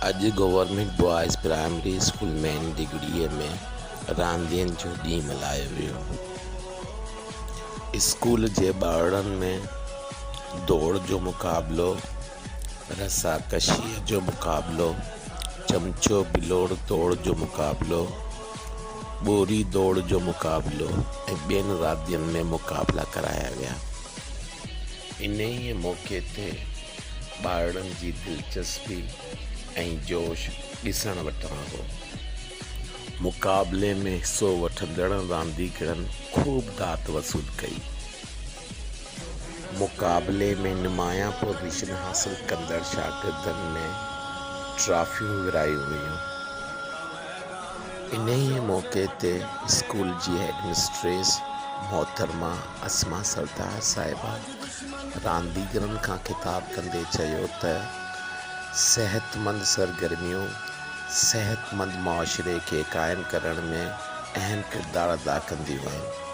اڄ government boys primary school main ڊگهڙيء ۾ راندين جو ڏينهن ملهايو ويو. اسڪول جي ٻارڙن ۾ دوڙ جو مقابلو، رسا ڪشيء جو مقابلو، چمچو بلوڙ دوڙ جو مقابلو، ٻوري دوڙ جو مقابلو ۽ ٻين راندين ۾ مقابلا ڪرايا ويا. انهيء موقعي تي ٻارڙن جي دلچسپي ۽ جوش ڏسڻ وٽان هو. مقابلي ۾ حصو وٺندڙن رانديگرن خوب داد وصول ڪئي. مقابلي ۾ نمايان پوزيشن حاصل ڪندڙ شاگردن ۾ ٽرافيون ورهايون ويون. انهيء موقعي تي اسڪول جي هيڊ مسٽريس محترمه اسما سردار صاحبه رانديگرن کان خطاب ڪندي چيو ته صحتمند سرگرميون صحتمند معاشري کي قائم ڪرڻ ۾ اهم ڪردار ادا ڪنديون آهن.